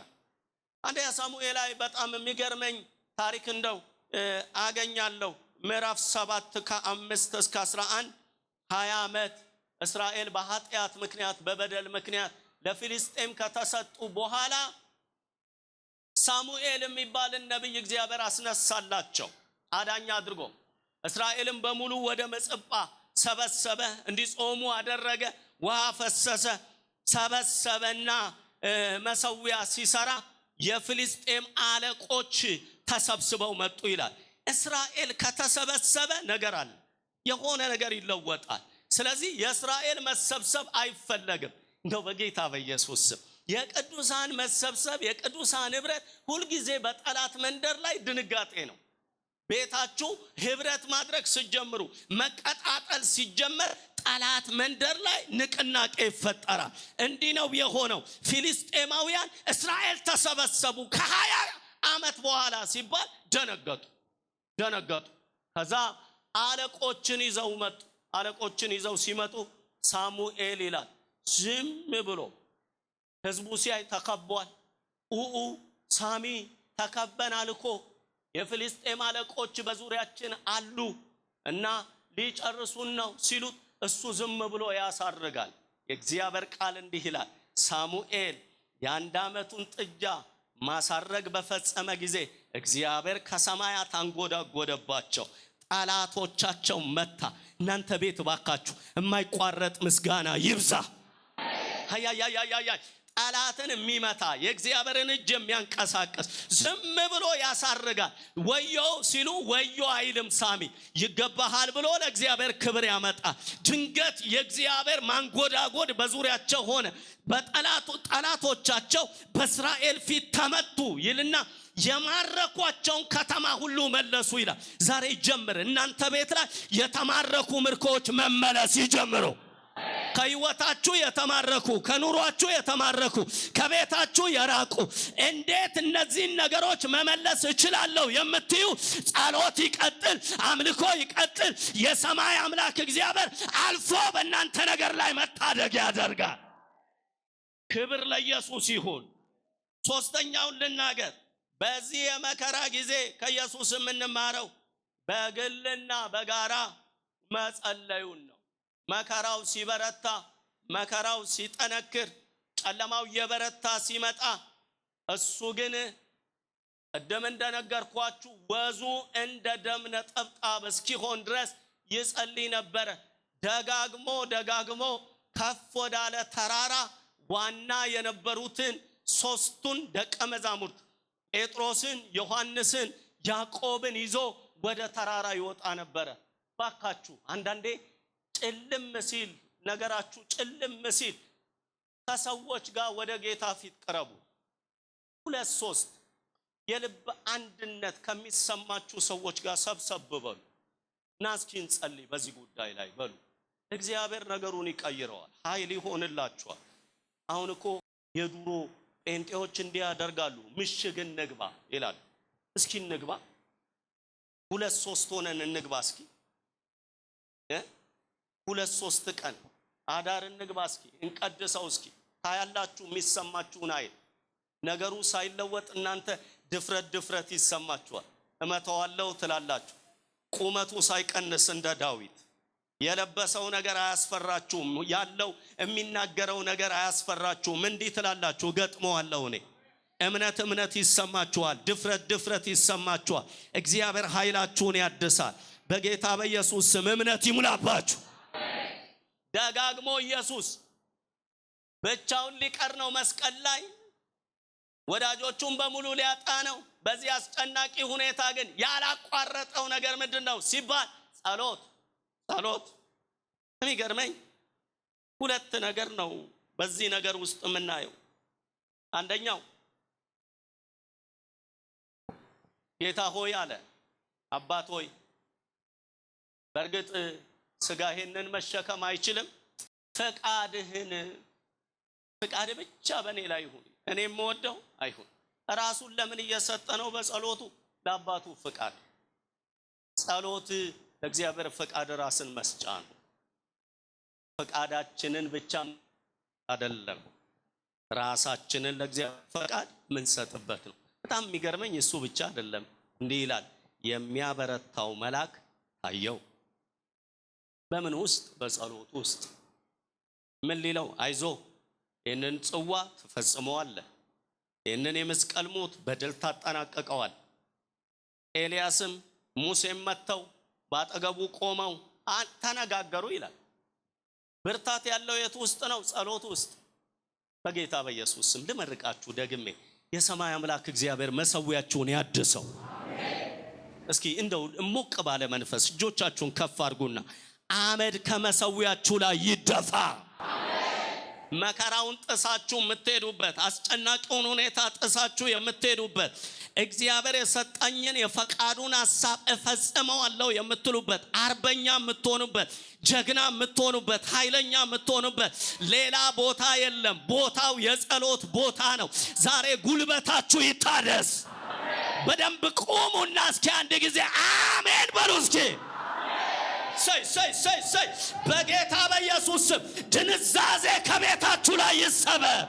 አንደኛ ሳሙኤል ላይ በጣም የሚገርመኝ ታሪክ እንደው አገኛለሁ። ምዕራፍ 7 ከ5 እስከ 11። 20 ዓመት እስራኤል በኃጢአት ምክንያት፣ በበደል ምክንያት ለፊልስጤም ከተሰጡ በኋላ ሳሙኤል የሚባልን ነቢይ እግዚአብሔር አስነሳላቸው አዳኝ አድርጎ። እስራኤልን በሙሉ ወደ ምጽጳ ሰበሰበ፣ እንዲጾሙ አደረገ። ውሃ ፈሰሰ፣ ሰበሰበና መሰዊያ ሲሰራ የፍልስጤም አለቆች ተሰብስበው መጡ ይላል። እስራኤል ከተሰበሰበ ነገር አለ፣ የሆነ ነገር ይለወጣል። ስለዚህ የእስራኤል መሰብሰብ አይፈለግም። እንደው በጌታ በኢየሱስ ስም የቅዱሳን መሰብሰብ፣ የቅዱሳን ህብረት ሁልጊዜ በጠላት መንደር ላይ ድንጋጤ ነው። ቤታችሁ ህብረት ማድረግ ሲጀምሩ፣ መቀጣጠል ሲጀመር ጠላት መንደር ላይ ንቅናቄ ይፈጠራል። እንዲህ ነው የሆነው። ፊልስጤማውያን እስራኤል ተሰበሰቡ ከ20 ዓመት በኋላ ሲባል ደነገጡ፣ ደነገጡ። ከዛ አለቆችን ይዘው መጡ። አለቆችን ይዘው ሲመጡ ሳሙኤል ይላል ዝም ብሎ ህዝቡ ሲያይ ተከቧል። ኡኡ ሳሚ፣ ተከበናል እኮ፣ የፍልስጤም አለቆች በዙሪያችን አሉ እና ሊጨርሱን ነው ሲሉት እሱ ዝም ብሎ ያሳርጋል። የእግዚአብሔር ቃል እንዲህ ይላል፣ ሳሙኤል የ1 ዓመቱን ጥጃ ማሳረግ በፈጸመ ጊዜ እግዚአብሔር ከሰማያት አንጎዳጎደባቸው፣ ጠላቶቻቸው መታ። እናንተ ቤት ባካችሁ የማይቋረጥ ምስጋና ይብዛ። ሀያያያያያ ጠላትን የሚመታ፣ የእግዚአብሔርን እጅ የሚያንቀሳቅስ፣ ዝም ብሎ ያሳርጋል። ወዮ ሲሉ ወዮ አይልም ሳሚ፣ ይገባሃል ብሎ ለእግዚአብሔር ክብር ያመጣል። ድንገት የእግዚአብሔር ማንጎዳጎድ በዙሪያቸው ሆነ። በጠላቱ ጠላቶቻቸው በእስራኤል ፊት ተመቱ ይልና የማረኳቸውን ከተማ ሁሉ መለሱ ይላል። ዛሬ ጀምር፣ እናንተ ቤት ላይ የተማረኩ ምርኮዎች መመለስ ይጀምሩ። ከህይወታችሁ የተማረኩ፣ ከኑሯችሁ የተማረኩ፣ ከቤታችሁ የራቁ፣ እንዴት እነዚህን ነገሮች መመለስ እችላለሁ የምትዩ ጸሎት ይቀጥል፣ አምልኮ ይቀጥል። የሰማይ አምላክ እግዚአብሔር አልፎ በእናንተ ነገር ላይ መታደግ ያደርጋል። ክብር ለኢየሱስ ይሁን። ሶስተኛውን ልናገር። በዚህ የመከራ ጊዜ ከኢየሱስ የምንማረው በግልና በጋራ መጸለዩን ነው። መከራው ሲበረታ፣ መከራው ሲጠነክር፣ ጨለማው እየበረታ ሲመጣ እሱ ግን ቅድም እንደነገርኳችሁ ወዙ እንደ ደም ነጠብጣብ እስኪሆን ድረስ ይጸልይ ነበረ። ደጋግሞ ደጋግሞ ከፍ ወዳለ ተራራ ዋና የነበሩትን ሶስቱን ደቀ መዛሙርት ጴጥሮስን፣ ዮሐንስን፣ ያዕቆብን ይዞ ወደ ተራራ ይወጣ ነበረ። ባካችሁ አንዳንዴ ጭልም ሲል፣ ነገራችሁ ጭልም ሲል ከሰዎች ጋር ወደ ጌታ ፊት ቅረቡ። ሁለት ሶስት የልብ አንድነት ከሚሰማችሁ ሰዎች ጋር ሰብሰብ በሉ እና እስኪ እንጸልይ በዚህ ጉዳይ ላይ በሉ። እግዚአብሔር ነገሩን ይቀይረዋል፣ ኃይል ይሆንላችኋል። አሁን እኮ የድሮ ጴንጤዎች እንዲህ ያደርጋሉ። ምሽግ እንግባ ይላሉ። እስኪ እንግባ፣ ሁለት ሶስት ሆነን እንግባ፣ እስኪ ሁለት ሶስት ቀን አዳር እንግባ፣ እስኪ እንቀድሰው፣ እስኪ ታያላችሁ የሚሰማችሁን ኃይል። ነገሩ ሳይለወጥ እናንተ ድፍረት ድፍረት ይሰማችኋል። እመተዋለሁ ትላላችሁ። ቁመቱ ሳይቀንስ እንደ ዳዊት የለበሰው ነገር አያስፈራችሁም። ያለው የሚናገረው ነገር አያስፈራችሁም። እንዲህ ትላላችሁ፣ እገጥመዋለሁ እኔ። እምነት እምነት ይሰማችኋል። ድፍረት ድፍረት ይሰማችኋል። እግዚአብሔር ኃይላችሁን ያድሳል። በጌታ በኢየሱስ ስም እምነት ይሙላባችሁ። ደጋግሞ ኢየሱስ ብቻውን ሊቀር ነው መስቀል ላይ። ወዳጆቹን በሙሉ ሊያጣ ነው። በዚህ አስጨናቂ ሁኔታ ግን ያላቋረጠው ነገር ምንድን ነው ሲባል ጸሎት፣ ጸሎት። የሚገርመኝ ሁለት ነገር ነው በዚህ ነገር ውስጥ የምናየው። አንደኛው ጌታ ሆይ አለ፣ አባት ሆይ በእርግጥ ስጋ ይሄንን መሸከም አይችልም፣ ፈቃድህን ፈቃድ ብቻ በእኔ ላይ ይሁን፣ እኔ የምወደው አይሁን። ራሱን ለምን እየሰጠ ነው? በጸሎቱ ለአባቱ ፈቃድ። ጸሎት ለእግዚአብሔር ፈቃድ ራስን መስጫ ነው። ፈቃዳችንን ብቻ አይደለም፣ ራሳችንን ለእግዚአብሔር ፈቃድ ምንሰጥበት ነው። በጣም የሚገርመኝ እሱ ብቻ አይደለም። እንዲህ ይላል፣ የሚያበረታው መልአክ ታየው። በምን ውስጥ? በጸሎት ውስጥ። ምን ሊለው? አይዞ ይህንን ጽዋ ትፈጽመዋለህ፣ ይህንን የመስቀል ሞት በድል ታጠናቀቀዋል። ኤልያስም ሙሴም መጥተው ባጠገቡ ቆመው ተነጋገሩ ይላል። ብርታት ያለው የት ውስጥ ነው? ጸሎት ውስጥ። በጌታ በኢየሱስ ስም ልመርቃችሁ ደግሜ፣ የሰማይ አምላክ እግዚአብሔር መሰዊያችሁን ያድሰው። እስኪ እንደው ሞቅ ባለ መንፈስ እጆቻችሁን ከፍ አድርጉና አመድ ከመሰዊያችሁ ላይ ይደፋ። መከራውን ጥሳችሁ የምትሄዱበት፣ አስጨናቂውን ሁኔታ ጥሳችሁ የምትሄዱበት፣ እግዚአብሔር የሰጠኝን የፈቃዱን ሐሳብ እፈጽመዋለሁ የምትሉበት፣ አርበኛ የምትሆኑበት፣ ጀግና የምትሆኑበት፣ ኃይለኛ የምትሆኑበት ሌላ ቦታ የለም። ቦታው የጸሎት ቦታ ነው። ዛሬ ጉልበታችሁ ይታደስ። በደንብ ቆሙና እስኪ አንድ ጊዜ አሜን በሉ እስኪ። ሰይ ሰይ ሰይ ሰይ! በጌታ በኢየሱስ ስም ድንዛዜ ከቤታችሁ ላይ ይሰበር፣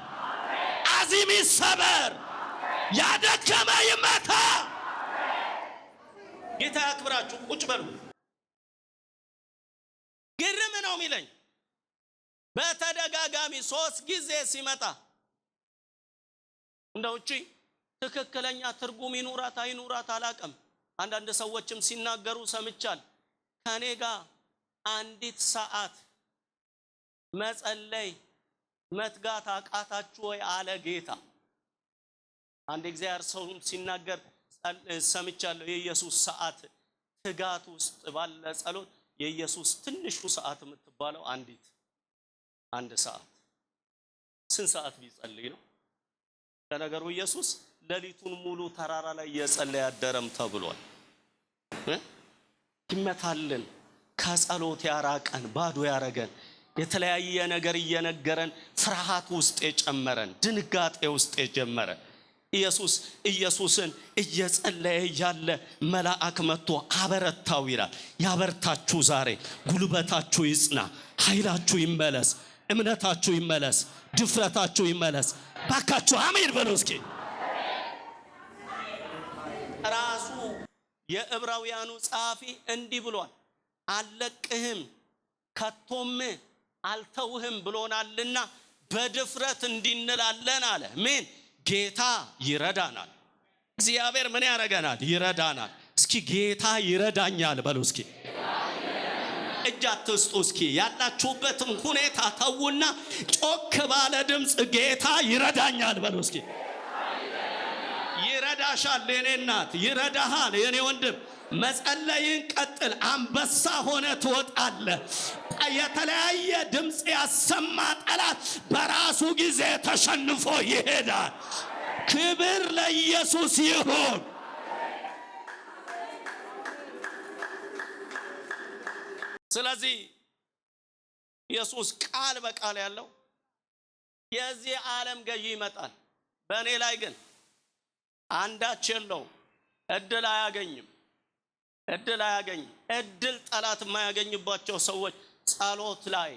አዚም ይሰበር፣ ያደከመ ይመታ። ጌታ ያክብራችሁ። ቁጭ በሉ። ግርም ነው የሚለኝ በተደጋጋሚ 3 ጊዜ ሲመጣ እንደው እቺ ትክክለኛ ትርጉም ይኑራት አይኑራት አላቅም። አንዳንድ ሰዎችም ሲናገሩ ሰምቻል። ከኔ ጋር አንዲት ሰዓት መጸለይ መትጋት አቃታችሁ ወይ አለ ጌታ። አንድ እግዚአብሔር ሰውም ሲናገር ሰምቻለሁ። የኢየሱስ ሰዓት ትጋት ውስጥ ባለ ጸሎት የኢየሱስ ትንሹ ሰዓት የምትባለው አንዲት አንድ ሰዓት ስንት ሰዓት ቢጸልይ ነው? ለነገሩ ኢየሱስ ሌሊቱን ሙሉ ተራራ ላይ እየጸለየ ያደረም ተብሏል። ይመታልን ከጸሎት ያራቀን ባዶ ያረገን የተለያየ ነገር እየነገረን ፍርሃት ውስጥ የጨመረን ድንጋጤ ውስጥ የጀመረን ኢየሱስን እየጸለየ ያለ መልአክ መጥቶ አበረታው ይላል። ያበርታችሁ ዛሬ ጉልበታችሁ ይጽና፣ ኃይላችሁ ይመለስ፣ እምነታችሁ ይመለስ፣ ድፍረታችሁ ይመለስ። ባካችሁ አሜን በሉ እስኪ። ራሱ የዕብራውያኑ ጸሐፊ እንዲህ ብሏል፣ አልለቅህም ከቶም አልተውህም ብሎናልና በድፍረት እንዲንላለን አለ። ምን ጌታ ይረዳናል። እግዚአብሔር ምን ያረገናል? ይረዳናል። እስኪ ጌታ ይረዳኛል በሉ እስኪ። እጅ አትስጡ እስኪ። ያላችሁበትን ሁኔታ ተውና ጮክ ባለ ድምፅ ጌታ ይረዳኛል በሉ እስኪ። ይረዳሻል የኔ እናት፣ ይረዳሃል የኔ ወንድም። መጸለይን ቀጥል። አንበሳ ሆነ ትወጣለህ። የተለያየ ድምፅ ያሰማ ጠላት በራሱ ጊዜ ተሸንፎ ይሄዳል። ክብር ለኢየሱስ ይሁን። ስለዚህ ኢየሱስ ቃል በቃል ያለው የዚህ ዓለም ገዢ ይመጣል፣ በእኔ ላይ ግን አንዳች የለውም። እድል አያገኝም። እድል አያገኝም። እድል ጠላት የማያገኝባቸው ሰዎች ጸሎት ላይ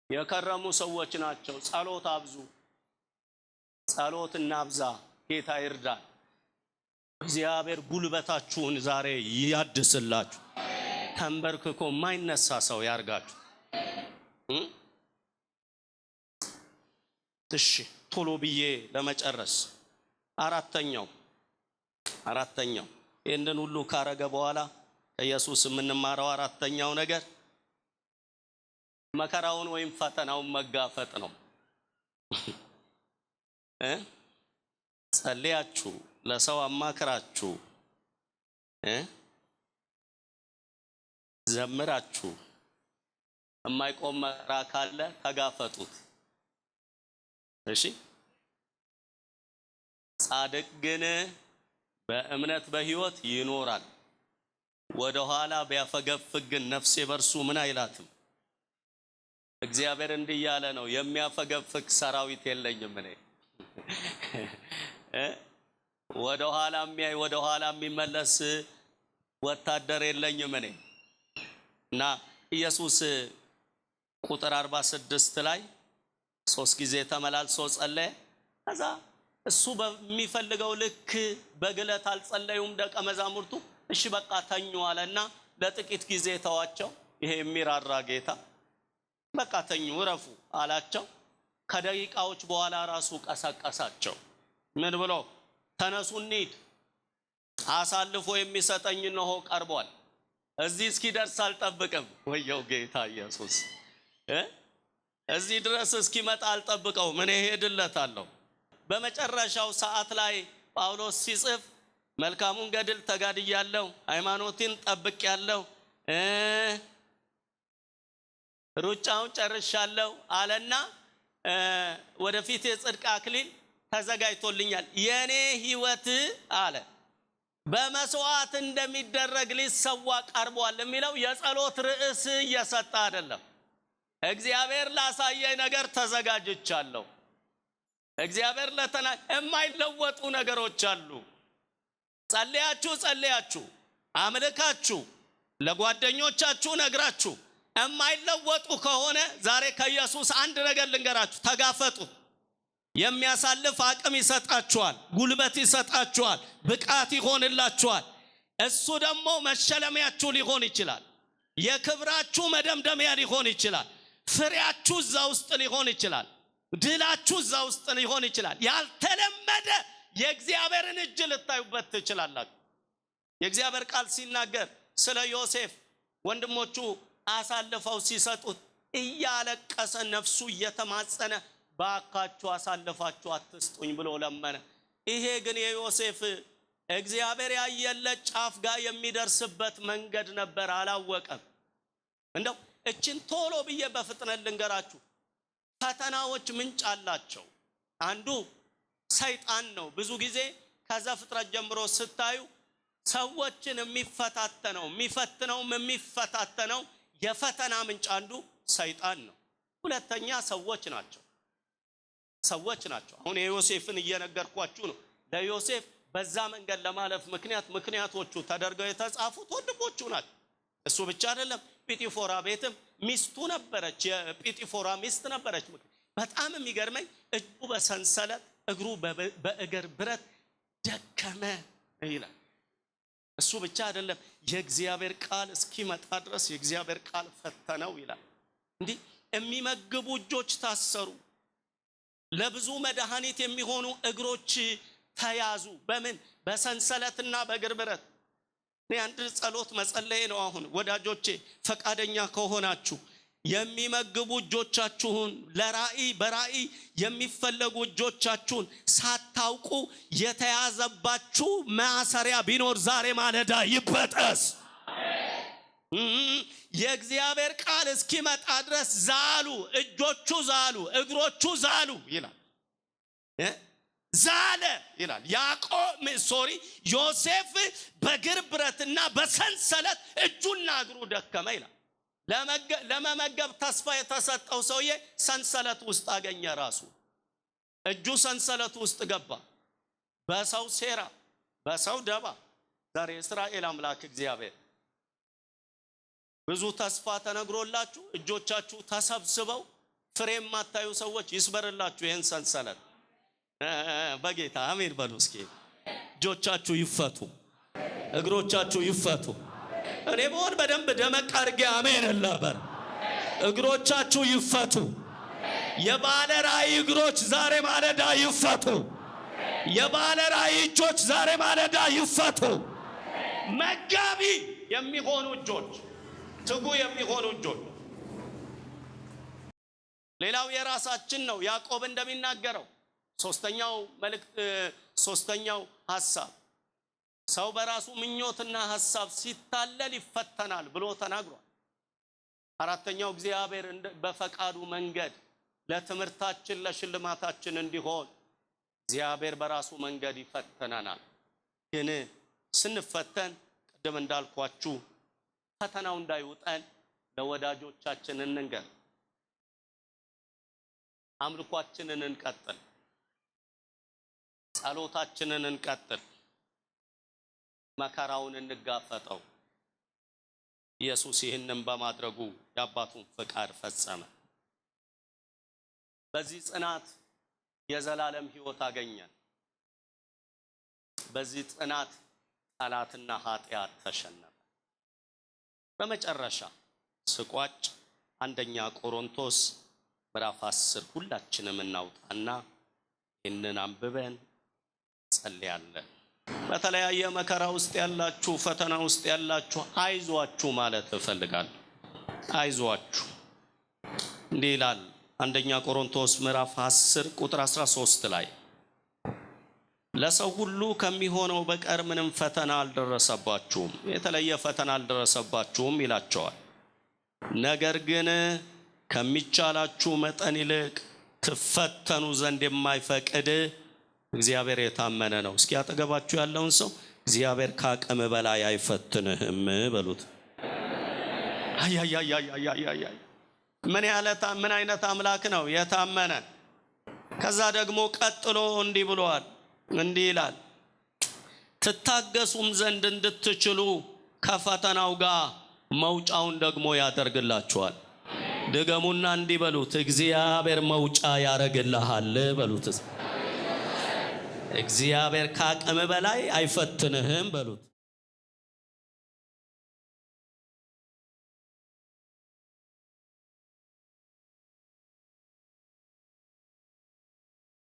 የከረሙ ሰዎች ናቸው። ጸሎት አብዙ። ጸሎት እናብዛ። ጌታ ይርዳን። እግዚአብሔር ጉልበታችሁን ዛሬ ያድስላችሁ። ተንበርክኮ የማይነሳ ሰው ያርጋችሁ። እሺ ቶሎ ብዬ ለመጨረስ አራተኛው ይህንን ሁሉ ካረገ በኋላ ከኢየሱስ የምንማረው አራተኛው ነገር መከራውን ወይም ፈተናውን መጋፈጥ ነው። ጸልያችሁ፣ ለሰው አማክራችሁ፣ ዘምራችሁ የማይቆም መከራ ካለ ተጋፈጡት። እሺ፣ ጻድቅ ግን በእምነት በሕይወት ይኖራል። ወደ ኋላ ቢያፈገፍግ ግን ነፍሴ በእርሱ ምን አይላትም። እግዚአብሔር እንዲህ ያለ ነው፣ የሚያፈገፍግ ሰራዊት የለኝም እኔ። ወደ ኋላ የሚያይ፣ ወደ ኋላ የሚመለስ ወታደር የለኝም እኔ። እና ኢየሱስ ቁጥር 46 ላይ 3 ጊዜ ተመላልሶ ጸለየ። ከዛ እሱ በሚፈልገው ልክ በግለት አልጸለዩም ደቀ መዛሙርቱ። እሺ በቃ ተኙ አለና ለጥቂት ጊዜ ተዋቸው። ይሄ የሚራራ ጌታ በቃ ተኙ እረፉ አላቸው። ከደቂቃዎች በኋላ ራሱ ቀሰቀሳቸው። ምን ብሎ? ተነሱ እንሂድ፣ አሳልፎ የሚሰጠኝ እነሆ ቀርቧል። እዚህ እስኪደርስ አልጠብቅም። ወየው ጌታ ኢየሱስ፣ እዚህ ድረስ እስኪመጣ አልጠብቀውም፣ እኔ እሄድለታለሁ። በመጨረሻው ሰዓት ላይ ጳውሎስ ሲጽፍ መልካሙን ገድል ተጋድያለሁ፣ ሃይማኖቴን ጠብቄያለሁ፣ ሩጫውን ጨርሻለሁ አለና ወደፊት የጽድቅ አክሊል ተዘጋጅቶልኛል። የኔ ህይወት አለ በመስዋዕት እንደሚደረግ ሊሰዋ ቀርቧል የሚለው የጸሎት ርዕስ እየሰጠ አይደለም። እግዚአብሔር ላሳየኝ ነገር ተዘጋጅቻለሁ። እግዚአብሔር ለተና የማይለወጡ ነገሮች አሉ። ጸልያችሁ ጸልያችሁ፣ አምልካችሁ፣ ለጓደኞቻችሁ ነግራችሁ የማይለወጡ ከሆነ ዛሬ ከኢየሱስ አንድ ነገር ልንገራችሁ፣ ተጋፈጡ። የሚያሳልፍ አቅም ይሰጣችኋል፣ ጉልበት ይሰጣችኋል፣ ብቃት ይሆንላችኋል። እሱ ደግሞ መሸለሚያችሁ ሊሆን ይችላል። የክብራችሁ መደምደሚያ ሊሆን ይችላል። ፍሬያችሁ እዛ ውስጥ ሊሆን ይችላል። ድላችሁ እዛ ውስጥ ሊሆን ይችላል። ያልተለመደ የእግዚአብሔርን እጅ ልታዩበት ትችላላችሁ። የእግዚአብሔር ቃል ሲናገር ስለ ዮሴፍ ወንድሞቹ አሳልፈው ሲሰጡት እያለቀሰ ነፍሱ እየተማጸነ ባካችሁ አሳልፋችሁ አትስጡኝ ብሎ ለመነ። ይሄ ግን የዮሴፍ እግዚአብሔር ያየለት ጫፍ ጋር የሚደርስበት መንገድ ነበር፣ አላወቀም። እንደው እችን ቶሎ ብዬ በፍጥነት ልንገራችሁ። ፈተናዎች ምንጭ አላቸው። አንዱ ሰይጣን ነው። ብዙ ጊዜ ከዘፍጥረት ጀምሮ ስታዩ ሰዎችን የሚፈታተነው፣ የሚፈትነውም የሚፈታተነው የፈተና ምንጭ አንዱ ሰይጣን ነው። ሁለተኛ ሰዎች ናቸው። ሰዎች ናቸው። አሁን የዮሴፍን እየነገርኳችሁ ነው። ለዮሴፍ በዛ መንገድ ለማለፍ ምክንያቶቹ ተደርገው የተጻፉት ወንድሞቹ ናቸው። እሱ ብቻ አይደለም፣ ጲጢፎራ ቤትም ሚስቱ ነበረች። የጲጢፎራ ሚስት ነበረች። በጣም የሚገርመኝ እጁ በሰንሰለት እግሩ በእግር ብረት ደከመ ይላል። እሱ ብቻ አይደለም፣ የእግዚአብሔር ቃል እስኪመጣ ድረስ የእግዚአብሔር ቃል ፈተነው ይላል። እንዲህ የሚመግቡ እጆች ታሰሩ፣ ለብዙ መድኃኒት የሚሆኑ እግሮች ተያዙ። በምን? በሰንሰለትና በእግር ብረት። እኔ አንድ ጸሎት መጸለይ ነው አሁን ወዳጆቼ፣ ፈቃደኛ ከሆናችሁ የሚመግቡ እጆቻችሁን፣ ለራእይ በራእይ የሚፈለጉ እጆቻችሁን ሳታውቁ የተያዘባችሁ ማሰሪያ ቢኖር ዛሬ ማለዳ ይበጠስ። የእግዚአብሔር ቃል እስኪመጣ ድረስ ዛሉ፣ እጆቹ ዛሉ፣ እግሮቹ ዛሉ ይላል። ዛለ ይላል። ያዕቆብ sorry ዮሴፍ በእግር ብረትና በሰንሰለት እጁና እግሩ ደከመ ይላል። ለመመገብ ተስፋ የተሰጠው ሰውዬ ሰንሰለት ውስጥ አገኘ ራሱ። እጁ ሰንሰለት ውስጥ ገባ። በሰው ሴራ፣ በሰው ደባ። ዛሬ እስራኤል አምላክ እግዚአብሔር ብዙ ተስፋ ተነግሮላችሁ እጆቻችሁ ተሰብስበው ፍሬ የማታዩ ሰዎች ይስበርላችሁ ይህን ሰንሰለት። በጌታ አሜን በሉ እስኪ። እጆቻችሁ ይፈቱ፣ እግሮቻችሁ ይፈቱ። እኔ በሆን በደንብ ደመቅ አድርጌ አሜን ነበር። እግሮቻችሁ ይፈቱ። የባለ ራእይ እግሮች ዛሬ ማለዳ ይፈቱ። የባለ ራእይ እጆች ዛሬ ማለዳ ይፈቱ። መጋቢ የሚሆኑ እጆች፣ ትጉ የሚሆኑ እጆች። ሌላው የራሳችን ነው። ያዕቆብ እንደሚናገረው ሶስተኛው መልእክት፣ ሶስተኛው ሐሳብ ሰው በራሱ ምኞትና ሐሳብ ሲታለል ይፈተናል ብሎ ተናግሯል። አራተኛው እግዚአብሔር በፈቃዱ መንገድ ለትምህርታችን ለሽልማታችን እንዲሆን እግዚአብሔር በራሱ መንገድ ይፈትነናል። ግን ስንፈተን ቅድም እንዳልኳችሁ ፈተናው እንዳይውጠን ለወዳጆቻችን እንንገር። አምልኳችንን እንቀጥል፣ ጸሎታችንን እንቀጥል፣ መከራውን እንጋፈጠው። ኢየሱስ ይህንን በማድረጉ የአባቱን ፍቃድ ፈጸመ። በዚህ ጽናት የዘላለም ሕይወት አገኘን። በዚህ ጽናት ጠላትና ኃጢአት ተሸነፈ። በመጨረሻ ስቋጭ አንደኛ ቆሮንቶስ ምዕራፍ 10 ሁላችንም እናውጣና ይህንን አንብበን ጸልያለን። በተለያየ መከራ ውስጥ ያላችሁ፣ ፈተና ውስጥ ያላችሁ አይዟችሁ ማለት እፈልጋለሁ። አይዟችሁ። እንዲህ ይላል አንደኛ ቆሮንቶስ ምዕራፍ 10 ቁጥር 13 ላይ፣ ለሰው ሁሉ ከሚሆነው በቀር ምንም ፈተና አልደረሰባችሁም፣ የተለየ ፈተና አልደረሰባችሁም ይላቸዋል። ነገር ግን ከሚቻላችሁ መጠን ይልቅ ትፈተኑ ዘንድ የማይፈቅድ እግዚአብሔር የታመነ ነው። እስኪ አጠገባችሁ ያለውን ሰው እግዚአብሔር ከአቅም በላይ አይፈትንህም በሉት። አያያያያያያይ፣ ምን ያለ ምን አይነት አምላክ ነው የታመነ። ከዛ ደግሞ ቀጥሎ እንዲህ ብሏል፣ እንዲህ ይላል፣ ትታገሱም ዘንድ እንድትችሉ ከፈተናው ጋር መውጫውን ደግሞ ያደርግላችኋል። ድገሙና እንዲህ በሉት፣ እግዚአብሔር መውጫ ያደርግልሃል በሉት። እግዚአብሔር ከአቅም በላይ አይፈትንህም በሉት።